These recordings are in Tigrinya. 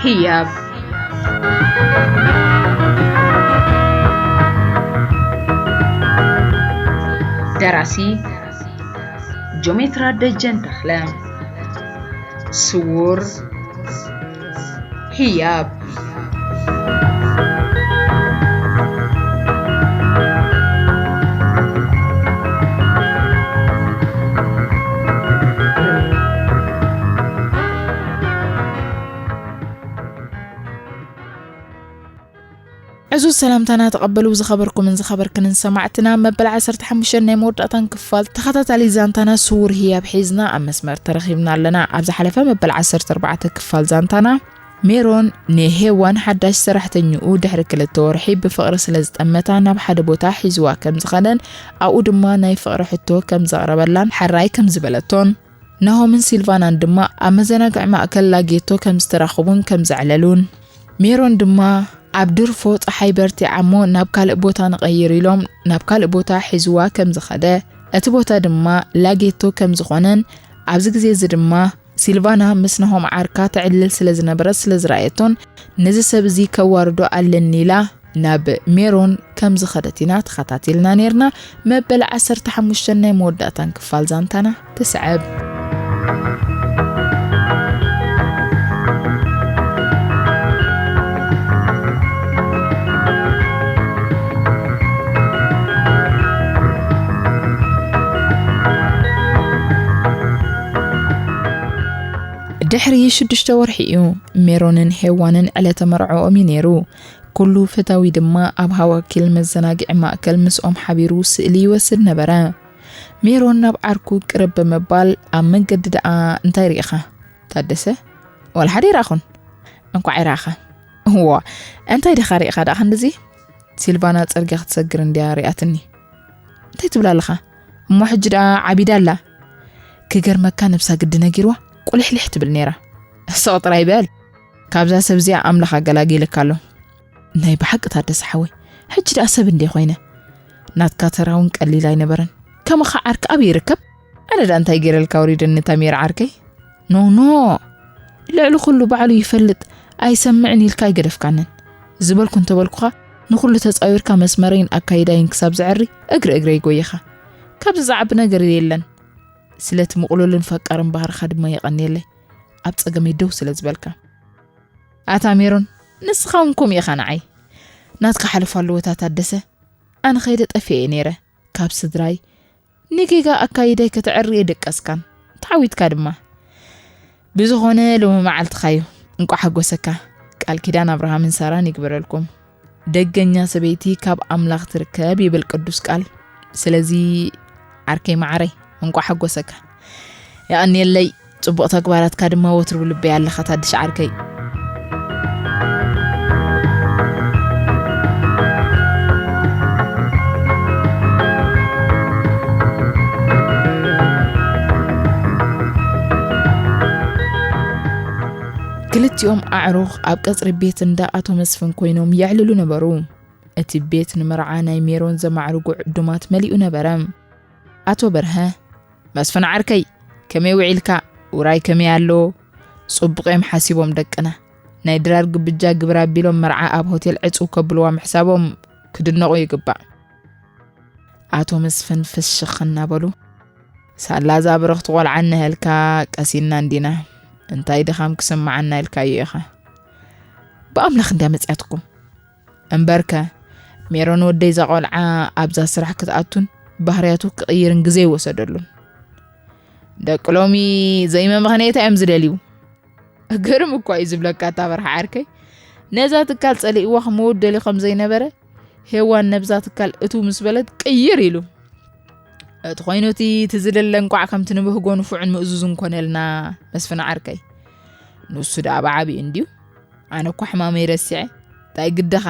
ህያብ። ደራሲ ጆሜትራ ደጀን ተኽለ። ስውር ህያብ። ዕዙዝ ሰላምታና ተቐበሉ። ዝኸበርኩምን ዝኸበርክንን ሰማዕትና፣ መበል ዓሰርተ ሓሙሽተ ናይ መወዳእታን ክፋል ተኸታታሊ ዛንታና ስውር ህያብ ሒዝና ኣብ መስመር ተረኺብና ኣለና። ኣብ ዝሓለፈ መበል ዓሰርተ ኣርባዕተ ክፋል ዛንታና፣ ሜሮን ንሄዋን ሓዳሽ ሰራሕተኛኡ ድሕሪ ክልተ ወርሒ ብፍቕሪ ስለ ዝጠመታ ናብ ሓደ ቦታ ሒዝዋ ከም ዝኸደን ኣብኡ ድማ ናይ ፍቕሪ ሕቶ ከም ዘቕረበላን ሕራይ ከም ዝበለቶን፣ ናሆምን ሲልቫናን ድማ ኣብ መዘናግዒ ማእከል ላጌቶ ከም ዝተራኸቡን ከም ዘዕለሉን፣ ሜሮን ድማ ኣብ ድርፎ ጸሓይ በርቲዓ እሞ ናብ ካልእ ቦታ ንቐይር ኢሎም ናብ ካልእ ቦታ ሒዝዋ ከም ዝኸደ፣ እቲ ቦታ ድማ ላጌቶ ከም ዝኾነን፣ ኣብዚ ግዜ እዚ ድማ ሲልቫና ምስ ናሆም ዓርካ ትዕልል ስለ ዝነበረት ስለ ዝረኣየቶን፣ ነዚ ሰብ እዚ ከዋርዶ ኣለኒ ኢላ ናብ ሜሮን ከም ዝኸደት ኢና ተኸታቲልና ነይርና። መበል ዓሰርተ ሓሙሽተ ናይ መወዳእታን ክፋል ዛንታና ትስዕብ። ድሕሪ ሽዱሽተ ወርሒ እዩ ሜሮንን ሄዋንን ዕለተ መርዕኦም እዩ ነይሩ። ኩሉ ፈታዊ ድማ ኣብ ሃዋኪል መዘናግዒ ማእከል ምስኦም ሓቢሩ ስእሊ ይወስድ ነበረ። ሜሮን ናብ ዓርኩ ቅርብ ብምባል ኣብ መንገዲ ደኣ እንታይ ርኢኻ? ታደሰ? ዋላ ሓደ ይረኣኹን። እንኳዕ ይረኣኻ። እዋ፣ እንታይ ዲኻ ርኢኻ ደኣ ክንድዚ? ሲልቫና ጽርግያ ክትሰግር እንድያ ሪኣትኒ። እንታይ ትብል ኣለኻ? እሞ ሕጂ ደኣ ዓቢዳ ኣላ። ክገርመካ ነብሳ ግዲ ነጊርዋ ቁልሕልሕ ትብል ነይራ። ስቕ ጥራይ በል። ካብዛ ሰብ እዚኣ ኣምላኽ ኣገላጊልካ ኣሎ። ናይ ብሓቂ ታደሰ ሓወይ፣ ሕጂ ደኣ ሰብ እንዴ ኮይነ? ናትካ ተራ እውን ቀሊል ኣይነበረን። ከማኻ ዓርኪ ኣበይ ይርከብ? ኣነ ደኣ እንታይ ገይረልካ ወሪደኒ ታሜራ ዓርከይ? ኖ፣ ኖ፣ ልዕሊ ኩሉ ባዕሉ ይፈልጥ፣ ኣይሰምዕን ኢልካ ኣይገደፍካንን። ዝበልኩ እንተበልኩኻ፣ ንኹሉ ተጻዊርካ መስመረይን ኣካይዳይን ክሳብ ዘዐሪ እግሪ እግረይ ጎይኻ። ካብዚ ዝዓቢ ነገር የለን። ስለቲ ምቕሉልን ፈቃርን ባህርኻ ድማ የቐንየለይ፣ ኣብ ጸገመይ ደው ስለ ዝበልካ። ኣታ ሜሮን፣ ንስኻ እውን ከምኡ ኢኻ ንዓይ። ናትካ ሓለፋ ኣለዎ እታ ታደሰ። ኣነ ኸይደ ጠፊኤ እየ ነይረ። ካብ ስድራይ ንጌጋ ኣካይዳይ ከተዕሪ የደቀስካን። ተዓዊትካ ድማ። ብዝኾነ ሎሚ መዓልትኻዩ። እንቋዕ ሓጎሰካ። ቃል ኪዳን ኣብርሃምን ሳራን ይግበረልኩም። ደገኛ ሰበይቲ ካብ ኣምላኽ ትርከብ ይብል ቅዱስ ቃል። ስለዚ ዓርከይ መዓረይ፣ እንቋዕ ሓጎሰካ። የቐንየለይ። ጽቡቕ ተግባራትካ ድማ ወትሩ ብልበይ ኣለኻ ታድሽ ዓርከይ። ክልቲኦም ኣዕሩኽ ኣብ ቀጽሪ ቤት እንዳ ኣቶ መስፍን ኮይኖም የዕልሉ ነበሩ። እቲ ቤት ንመርዓ ናይ ሜሮን ዘማዕርጉ ዕዱማት መሊኡ ነበረ። ኣቶ በርሀ፣ መስፍን ዓርከይ፣ ከመይ ውዒልካ? ውራይ ከመይ ኣሎ? ጽቡቕ እዮም ሓሲቦም ደቅና። ናይ ድራር ግብጃ ግብር ኣቢሎም መርዓ ኣብ ሆቴል ዕጹው ከብልዋ ምሕሳቦም ክድነቑ ይግባእ። ኣቶ መስፍን ፍሽኽ እናበሉ፣ ሳላ እዛ ብርኽቲ ቆልዓ እነሀልካ ቀሲና እንዲና፣ እንታይ ድኻም ክስምዓና ኢልካዮ ኢኻ። ብኣምላኽ እንድያ መጺኣትኩም። እምበርከ፣ ሜሮን ወደይ እዛ ቆልዓ ኣብዛ ስራሕ ክትኣቱን ባህርያቱ ክቕይርን ግዜ ይወሰደሉን። ደቂ ሎሚ ዘይመምኸነየታ እዮም ዝደልዩ። ግርም እኳ እዩ ዝብለካ እታ በርሓ ዓርከይ። ነዛ ትካል ጸሊእዋ ክመውት ደልዩ ከም ዘይነበረ፣ ሄዋን ነብዛ ትካል እቱ ምስ በለት ቅይር ኢሉ። እቲ ኮይኑ እቲ፣ እቲ ዝደለ እንቋዕ ከምቲ ንብህጎ ንፉዕን ምእዙዝን ኮነልና መስፍን ዓርከይ። ንሱ ደኣ ብዓቢኡ እንድዩ። ኣነ እኳ ሕማመይ ረሲዐ። እንታይ ግድኻ?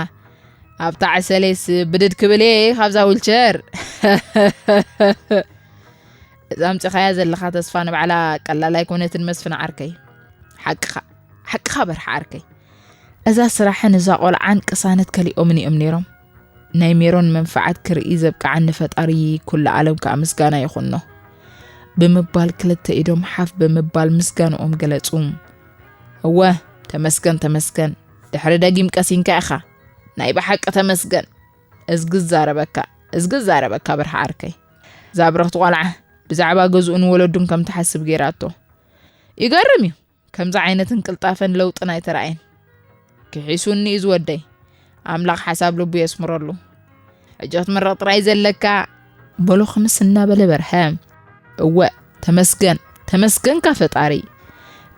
ኣብታ ዕሰሌስ ብድድ ክብል እየ ካብዛ ዊልቸር። እዛ ኣምጺኻያ ዘለኻ ተስፋ ንባዕላ ቀላል ኣይኮነትን መስፍን ዓርከይ። ሓቅኻ፣ ሓቅኻ በርሓ ዓርከይ። እዛ ስራሕን እዛ ቆልዓን ቅሳነት ከሊኦምን እዮም ነይሮም። ናይ ሜሮን መንፍዓት ክርኢ ዘብቅዓኒ ፈጣሪ ኩሉ ዓለም ከኣ ምስጋና ይኹኖ። ብምባል ክልተ ኢዶም ሓፍ ብምባል ምስጋንኦም ገለጹ። እወ፣ እቲ ተመስገን፣ ተመስገን። ድሕሪ ደጊም ቀሲንካ ኢኻ። ናይ ብሓቂ ተመስገን። እዝጊ ዛረበካ፣ እዝጊ ዛረበካ ብርሃ ዓርከይ። እዛ ብርኽቲ ቆልዓ ብዛዕባ ገዝኡን ወለዱን ከም ትሓስብ ገይራቶ። ይገርም እዩ። ከምዚ ዓይነትን ቅልጣፈን ለውጥን ኣይተራእየን። ክሒሱኒ እዩ ዝወደይ። ኣምላኽ ሓሳብ ልቡ የስምረሉ። ሕጂ ክትምረቕ ጥራይ ዘለካ። በሎ ክምስ እናበለ በርሀ። እወ፣ ተመስገን፣ ተመስገንካ ፈጣሪ።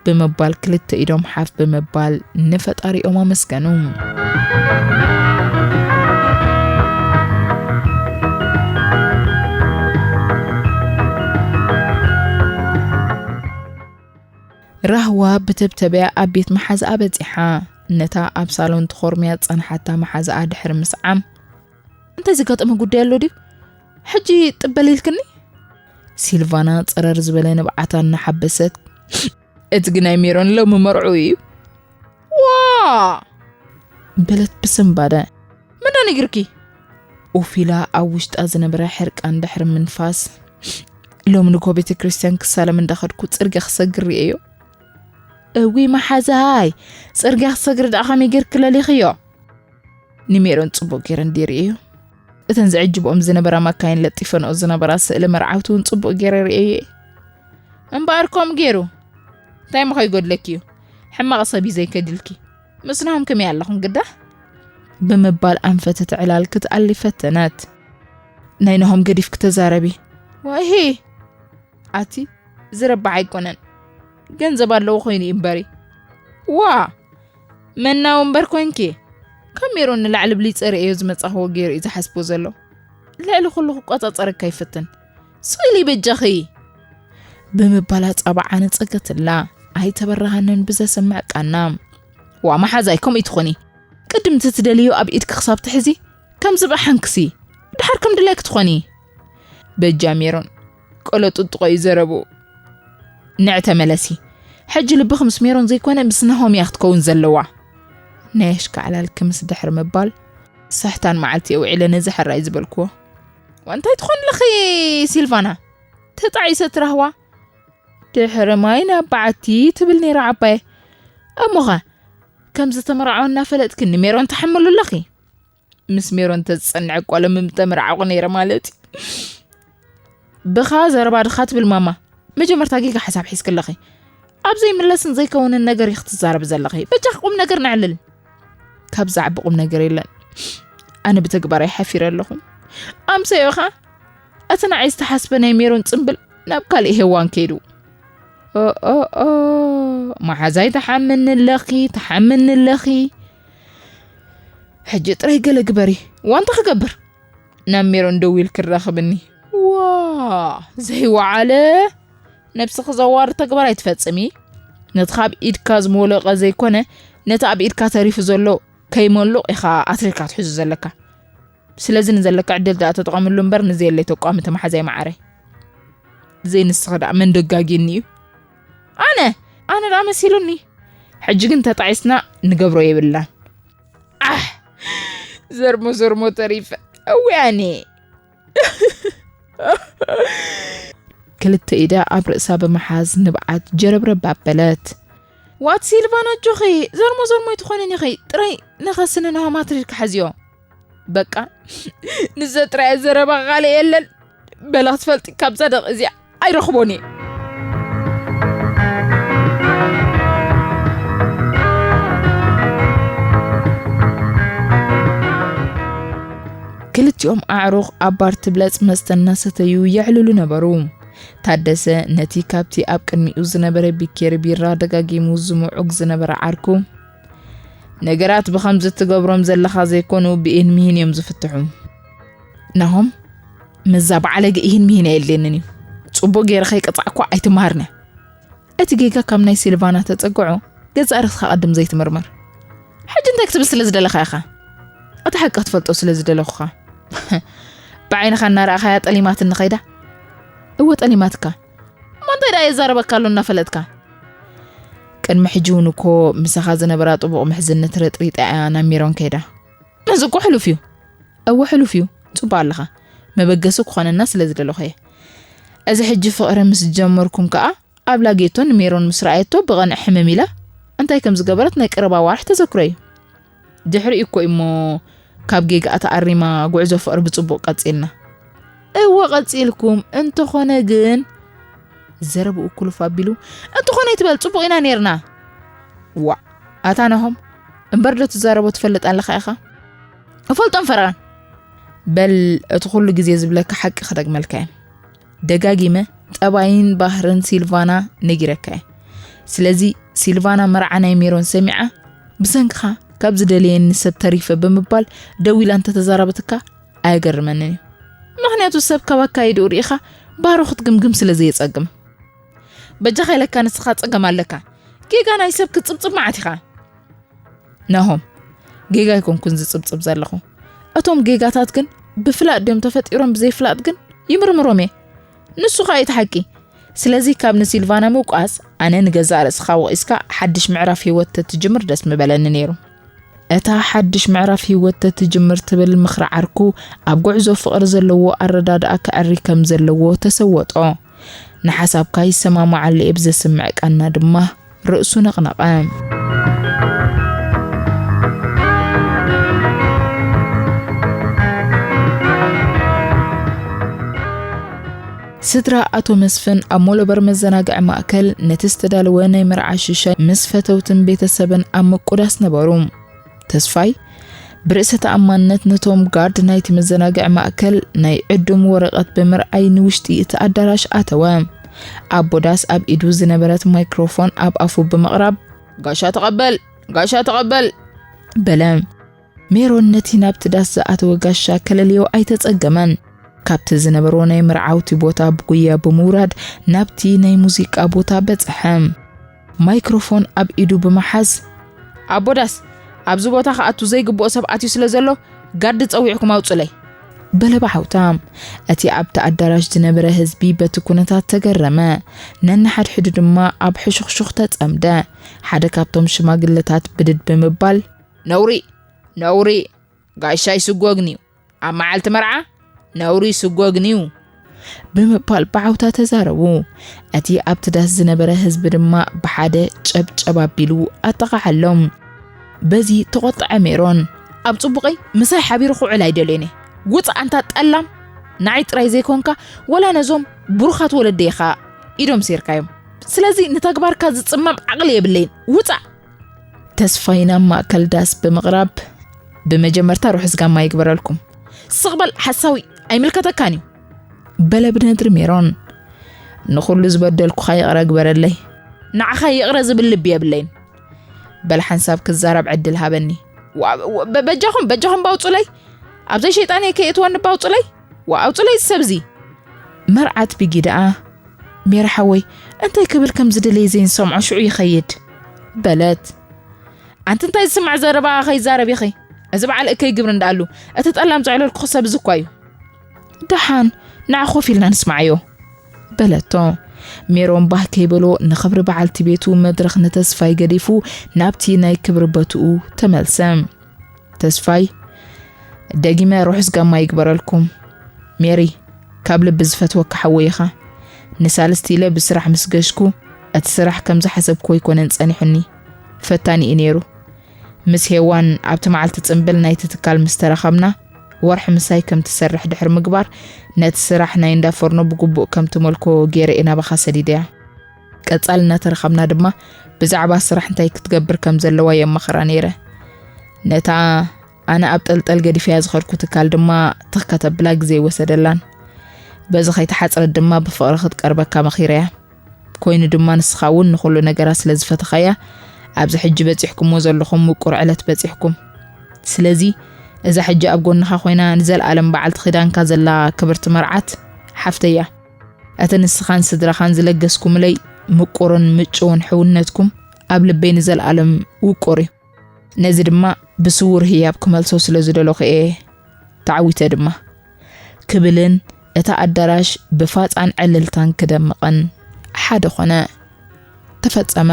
ብምባል ክልተ ኢዶም ሓፍ ብምባል ንፈጣሪኦም ኣመስገኑ። ራህዋ ብተብተቢያ ኣብ ቤት መሓዝኣ በጺሓ። ነታ ኣብ ሳሎን ተኾርምያ ዝጸንሓታ መሓዝኣ ድሕሪ ምስዓም፣ "እንታይ ዘጋጠመ ጉዳይ ኣሎ ድዩ? ሕጂ ጥበል ኢልክኒ?" ሲልቫና ጸረር ዝበለ ንብዓታ እናሓበሰት፣ "እቲ ግናይ ሜሮን ሎሚ መርዑ እዩ። ዋ!" በለት ብስንባደ። "መን ዳ ነጊርኪ?" ኦፊላ ኣብ ውሽጣ ዝነበረ ሕርቃን ድሕሪ ምንፋስ፣ "ሎሚ ንኮ ቤተ ክርስቲያን ክሳለም እንዳኸድኩ ጽርግያ ክሰግር ርእየዮ። እዊ መሓዛይ፣ ጽርግያ ክሰግር ደኣ ከመይ ጌርኪ ለሊኽዮ?" ንሜሮን ጽቡቕ ጌረ እንድየ ርእየዮ። እተን ዝዕጅብኦም ዝነበራ ማካይን ለጢፈንኦ ዝነበራ ስእሊ መርዓውቲ እውን ጽቡቕ ጌረ ርእየዮ እየ። "እምበኣር ከምኡ ጌሩ እንታይ ምኸ ይጎድለኪ እዩ? ሕማቕ ሰብ እዩ ዘይከድልኪ። ምስ ናሆም ከመይ ኣለኹም ግዳ?" ብምባል ኣንፈተት ዕላል ክትኣሊ ፈተነት። "ናይ ናሆም ገዲፍኪ ተዛረቢ። ዋሂ!" ኣቲ ዝረባሕ ኣይኮነን። ገንዘብ ኣለዎ ኮይኑ እዩ እምበሪ። ዋ! መናዊ እምበር ኮንኪ። ካብ ሜሮን ንላዕሊ ብሊጸ ርእዮ ዝመጻኽዎ ገይሩ እዩ ዝሓስቦ ዘሎ። ልዕሊ ኩሉ ክቆጻጸረካ ይፍትን። ስቕ ኢሊ በጃኺ!" ብምባል ኣጻብዓ ነጸገትላ። ኣይተበራሃንን ብዘሰምዕ ቃና። "ዋ መሓዛይ፣ ከምኡ ትኾኒ። ቅድም እቲ ትደልዮ ኣብ ኢድኪ ክሳብ ትሕዚ፣ ከም ዝብኢ ሓንክሲ። ድሓር ከም ድላይኪ ትኾኒ። በጃ ሜሮን፣ ቆሎ ጥጥቆ እዩ ዘረብኡ። ንዕ ተመለሲ። ሕጂ ልብኺ ምስ ሜሮን ዘይኮነ ምስ ናሆም እያ ክትከውን ዘለዋ።" ናይ ኣሽካዕላል ክምስ ድሕሪ ምባል፣ "ስሕታን መዓልቲ የውዒለ ነዚ ሕራይ ዝበልክዎ። ዋንታይ ትኾን ኣለኺ ሲልቫና? ተጣዒሰት ራህዋ። ድሕሪ ማይ ናብ በዓቲ ትብል ነይራ ዓባየ። እሞኸ፣ ከም ዝተመርዓወ እናፈለጥኪ ንሜሮን ትሓምሉ ኣለኺ?" "ምስ ሜሮን ተዝጸንዕ እኮ ሎሚ ምተመርዓቑ ነይረ ማለት እዩ። ብኻ ዘረባ ድኻ ትብል ማማ። መጀመርታ ጌጋ ሓሳብ ሒዝኪ ኣለኺ። ኣብ ዘይምለስን ዘይከውንን ነገር ኢኺ ትዛረቢ ዘለኺ። በጃኺ ቁም ነገር ነዕልል። ካብ ዝዓቢ ቁም ነገር የለን። ኣነ ብተግባራይ ሓፊረ ኣለኹ። ኣምሰዮ ኸኣ እቲ ንዓይ ዝተሓስበ ናይ ሜሮን ጽምብል ናብ ካልእ ሄዋን ከይዱ። ኦኦኦ፣ መሓዛይ ትሓምኒ ኣለኺ፣ ትሓምኒ ኣለኺ። ሕጂ ጥራይ ገለ ግበሪ። ዋንታ ክገብር? ናብ ሜሮን ደዊልኪ ራኽብኒ። ዋ፣ ዘይወዓለ። ነብስኺ ዘዋርድ ተግባር ኣይትፈጽሚ። ነቲ ካብ ኢድካ ዝሞለቐ ዘይኮነ፣ ነቲ ኣብ ኢድካ ተሪፉ ዘሎ ከይሞሉቕ ኢኻ ኣትሪርካ ትሕዞ ዘለካ። ስለዚ ንዘለካ ዕድል ደኣ ተጠቐምሉ እምበር ንዘየለይ ተቋሚ ተመሓዛይ መዓረይ። ዘይንስኺ ደኣ መን ደጋጊኒ እዩ? ኣነ? ኣነ ደኣ መሲሉኒ። ሕጂ ግን ተጣዒስና ንገብሮ የብልናን። ኣሕ! ዘርሞ ዘርሞ ተሪፈ። እውያኔ! ክልተ ኢዳ ኣብ ርእሳ ብምሓዝ ንብዓት ጀረብረብ ኣበለት። ዋት ሲልቫና ኣጆኺ፣ ዘርሞ ዘርሞ ኣይትኾንን ኢኺ፣ ጥራይ ንኸስኒ ናሆም ኣትሪርካ ሓዝዮ። በቃ፣ ንዘ ጥራይ ዘረባ ካልእ የለን። በላ ክትፈልጢ፣ ካብዛ ደቕ እዚኣ ኣይረኽቦን እየ። ክልቲኦም ኣዕሩኽ ኣብ ባር ትብለጽ መስተ እናሰተዩ የዕልሉ ነበሩ። ታደሰ ነቲ ካብቲ ኣብ ቅድሚኡ ዝነበረ ቢኬሪ ቢራ ደጋጊሙ ዝምዑግ ዝነበረ ዓርኩ፣ "ነገራት ብኸምዚ እትገብሮም ዘለኻ ዘይኮኑ ብኢን ሚሂን እዮም ዝፍትሑ። ናሆም፣ ምስዛ በዓለገ ኢሂን ሚሂን ኣየድልየንን እዩ። ጽቡቕ ገይረ ከይቀጻዕኳ ኣይትመሃርንያ። እቲ ጌጋ ካብ ናይ ሲልቫና ተጸግዖ፣ ገዛእ ርእስኻ ቀድም ዘይትምርምር። ሕጂ እንታይ ክትብል ስለ ዝደለኻ ኢኻ? እቲ ሓቂ ክትፈልጦ ስለ ዝደለኹኻ። ብዓይንኻ እናረኣኻያ ጠሊማትኒ ኸይዳ?" "እወ፣ ጠሊማትካ። እሞ እንታይ ደኣ የዛረበካ ኣሎ እናፈለጥካ?" "ቅድሚ ሕጂ እውን እኮ ምሳኻ ዝነበራ ጥቡቕ ምሕዝነት ረጥሪጣ እያ ናብ ሜሮን ከይዳ። እዚ እኮ ሕሉፍ እዩ። እወ፣ ሕሉፍ እዩ። ጽቡቕ ኣለኻ። መበገሲ ክኾነና ስለ ዝደለኹ እየ። እዚ ሕጂ ፍቕሪ ምስ ጀመርኩም ከኣ ኣብ ላጌቶ ንሜሮን ምስ ረኣየቶ ብቐንዕ ሕምም ኢላ፣ እንታይ ከም ዝገበረት ናይ ቀረባ ኣዋርሕ ተዘክሮ እዩ። ድሕሪኡ እኮ እሞ ካብ ጌጋ ተኣሪማ ጉዕዞ ፍቕሪ ብጽቡቕ ቀጺልና። እወ ቀጺልኩም፣ እንተኾነ ግን ዘረብኡ ኩልፍ ኣቢሉ፣ እንተኾነ ይትበል ጽቡቕ ኢና ኔርና። ዋዕ ኣታ ናሆም፣ እምበር ዶ ትዛረቦ ትፈልጥ ኣለኻ ኢኻ? እፈልጦም ፈረቓን። በል እቲ ኩሉ ግዜ ዝብለካ ሓቂ ክደግመልካ እየ። ደጋጊመ ጠባይን ባህርን ሲልቫና ነጊረካ እየ። ስለዚ ሲልቫና መርዓ ናይ ሜሮን ሰሚዓ ብሰንክኻ ካብ ዝደለየኒ ሰብ ተሪፈ ብምባል ደዊላ እንተተዛረበትካ ኣየገርመንን እዩ። ምኽንያቱ ሰብ ካብ ኣካይድኡ ርኢኻ ባህሩ ክትግምግም ስለ ዘየጸግም። በጃኻ ኢለካ ንስኻ ጸገም ኣለካ። ጌጋ ናይ ሰብ ክትጽብጽብ መዓት ኢኻ። ናሆም፣ ጌጋ ኣይኮንኩን ዝጽብጽብ ዘለኹ። እቶም ጌጋታት ግን ብፍላጥ ድዮም ተፈጢሮም ብዘይፍላጥ ግን ይምርምሮም እየ። ንሱ ኸኣ እቲ ሓቂ። ስለዚ ካብ ንሲልቫና ምውቃስ ኣነ ንገዛእ ርእስኻ ወቒስካ ሓድሽ ምዕራፍ ህይወት ተትጅምር ደስ ምበለኒ ነይሩ። እታ ሓድሽ ምዕራፍ ህይወት ተትጅምር ትብል ምኽሪ ዓርኩ ኣብ ጉዕዞ ፍቕሪ ዘለዎ ኣረዳድኣ ከዐሪ ከም ዘለዎ ተሰወጦ። ንሓሳብካ ይሰማማዓሉ እየ ብዘስምዕ ቃና ድማ ርእሱ ነቕነቐ። ስድራ ኣቶ መስፍን ኣብ ሞሎበር መዘናግዒ ማእከል ነቲ ዝተዳለወ ናይ መርዓ ሽሻይ ምስ ፈተውትን ቤተሰብን ኣብ ምቁዳስ ነበሩ። ተስፋይ ብርእሰ ተኣማንነት ነቶም ጋርድ ናይቲ መዘናግዒ ማእከል ናይ ዕዱም ወረቐት ብምርኣይ ንውሽጢ እቲ ኣዳራሽ ኣተወ። ኣቦ ዳስ ኣብ ኢዱ ዝነበረት ማይክሮፎን ኣብ ኣፉ ብምቕራብ፣ "ጋሻ ተቐበል! ጋሻ ተቐበል!" በለ። ሜሮን ነቲ ናብቲ ዳስ ዝኣተወ ጋሻ ከለልዮ ኣይተጸገመን። ካብቲ ዝነበሮ ናይ መርዓውቲ ቦታ ብጉያ ብምውራድ ናብቲ ናይ ሙዚቃ ቦታ በጽሐ። ማይክሮፎን ኣብ ኢዱ ብምሓዝ፣ "ኣቦ ዳስ፣ ኣብዚ ቦታ ክኣቱ ዘይግብኦ ሰብ ኣትዩ ስለ ዘሎ፣ ጋርዲ ጸዊዕኩም ኣውጹለይ!" በለ ብዓውታ። እቲ ኣብቲ ኣዳራሽ ዝነበረ ህዝቢ በቲ ኩነታት ተገረመ። ነንሓድሕዱ ድማ ኣብ ሕሹኽሹኽ ተጸምደ። ሓደ ካብቶም ሽማግለታት ብድድ ብምባል፣ "ነውሪ! ነውሪ! ጋሻ ይስጎግን እዩ! ኣብ መዓልቲ መርዓ ነውሪ ይስጎግን እዩ!" ብምባል ብዓውታ ተዛረቡ። እቲ ኣብቲ ዳስ ዝነበረ ህዝቢ ድማ ብሓደ ጨብጨብ ኣቢሉ ኣጠቓዓሎም። በዚ ተቖጥዐ ሜሮን። "ኣብ ጽቡቐይ ምሳይ ሓቢሩ ክውዕል ኣይደልዮን እየ። ውጽእ ኣንታ ጠላም፣ ንዓይ ጥራይ ዘይኮንካ፣ ወላ ነዞም ብሩኻት ወለደይ ኢኻ ኢዶም ሴርካዮም። ስለዚ ንተግባርካ ዝጽመም ዓቕሊ የብለይን። ውጻእ!" ተስፋይ ናብ ማእከል ዳስ ብምቕራብ፣ "ብመጀመርታ ርሑስ ጋማ ይግበረልኩም!" "ስቕ በል ሓሳዊ፣ ኣይምልከተካን እዩ!" በለ ብነድሪ ሜሮን። "ንኹሉ ዝበደልኩኻ ይቕረ ግበረለይ። ንዓኻ ይቕረ ዝብል ልቢ የብለይን። በል ሓንሳብ ክዛረብ ዕድል ሃበኒ። ዋ-፣ ወ-፣ በ-፣ በጃኹም፣ በጃኹም ባውጹለይ! ኣብዘይ ሸይጣን እየ ከየእትወኒ ባውጹለይ! ዋ-፣ ኣውጹለይ እዚ ሰብ እዚ!" መርዓት ቢጊ ደኣ፣ "ሜሪ ሓወይ፣ እንታይ ክብል ከም ዝደለየ ዘይንሰምዖ ሽዑ ይኸይድ!" በለት። "ኣንቲ እንታይ ዝስማዕ ዘረባ ከይዛረብ ኢኺ? እዚ በዓል እከይ ግብሪ እንዳኣሉ፣ እቲ ጠላም ዘዕለልኩ ሰብ እዚ እኳ እዩ!" "ደሓን፣ ንዓ ኮፍ ኢልና ንስማዓዮ!" በለቶ። ሜሮን ባህ ከይበሎ ንኽብሪ በዓልቲ ቤቱ መድረኽ ንተስፋይ ገዲፉ ናብቲ ናይ ክብሪ ቦትኡ ተመልሰ። ተስፋይ፣ "ደጊመ ርሑስ ጋማ ይግበረልኩም። ሜሪ፣ ካብ ልቢ ዝፈትወካ ሓወይ ኢኻ። ንሳልስቲ ኢለ ብስራሕ ምስ ገሽኩ፣ እቲ ስራሕ ከም ዝሓሰብኩ ኣይኮነን ጸኒሑኒ። ፈታኒ እዩ ነይሩ። ምስ ሄዋን ኣብቲ መዓልቲ ጽምብል ናይቲ ትካል ምስ ተረኸብና፣ ወርሒ ምሳይ ከም ትሰርሕ ድሕሪ ምግባር፣ ነቲ ስራሕ ናይ እንዳ ፎርኖ ብግቡእ ከም ትመልኮ ገይረ እየ ናባኻ ሰዲደያ። ቀጻሊ እናተረኸብና ድማ ብዛዕባ ስራሕ እንታይ ክትገብር ከም ዘለዋ የማኽራ ነይረ። ነታ ኣነ ኣብ ጠልጠል ገዲፈያ ዝኸድኩ ትካል ድማ ትኽ ከተብላ ግዜ ኣይወሰደላን። በዚ ከይተሓጽረት ድማ ብፍቕሪ ክትቀርበካ መኺረያ። ኮይኑ ድማ ንስኻ እውን ንኹሉ ነገራ ስለ ዝፈተኻያ፣ ኣብዚ ሕጂ በጺሕኩሞ ዘለኹም ምቁር ዕለት በጺሕኩም። ስለዚ እዛ ሕጂ ኣብ ጎንኻ ኮይና ንዘለኣለም በዓልቲ ኪዳንካ ዘላ ክብርቲ መርዓት ሓፍተያ። እቲ ንስኻን ስድራኻን ዝለገስኩምለይ ምቁርን ምጭውን ሕውነትኩም ኣብ ልበይ ንዘለኣለም ውቁር እዩ። ነዚ ድማ ብስውር ህያብ ክመልሶ ስለ ዝደለኹ እየ ተዓዊተ ድማ። ክብልን እታ ኣዳራሽ ብፋጻን ዕልልታን ክደምቕን ሓደ ኾነ። ተፈጸመ።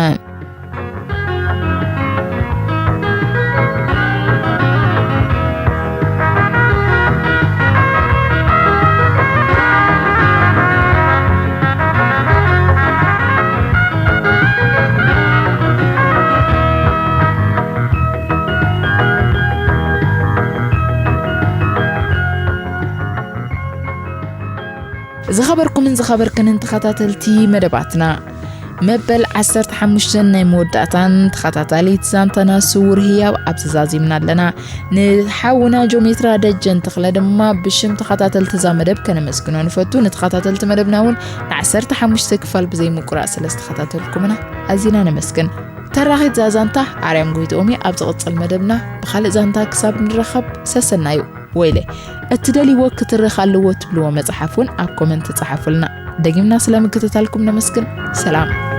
ዝኸበርኩምን ዝኸበርክንን ተኸታተልቲ መደባትና፣ መበል ዓሰርተ ሓሙሽተ ናይ መወዳእታን ተኸታታሊት ዛንታና ስውር ህያብ ኣብዚ ዛዚምና ኣለና። ንሓውና ጆሜትራ ደጀን ተኽለ ድማ ብሽም ተኸታተልቲ እዛ መደብ ከነመስግኖ ንፈቱ። ንተኸታተልቲ መደብና እውን ንዓሰርተ ሓሙሽተ ክፋል ብዘይ ምቁራጽ ስለ ዝተኸታተልኩምና ኣዚና ነመስግን። ተራኺት እዛ ዛንታ ኣርያም ጎይትኦም እየ። ኣብ ዝቕጽል መደብና ብኻልእ ዛንታ ክሳብ ንራኸብ ሰሰናዩ። ወይለ፣ እትደልይዎ ክትርኽ ኣለዎ ትብልዎ መጽሓፍ እውን ኣብ ኮመንት ጸሓፉልና። ደጊምና ስለ ምክትታልኩም ነመስግን። ሰላም።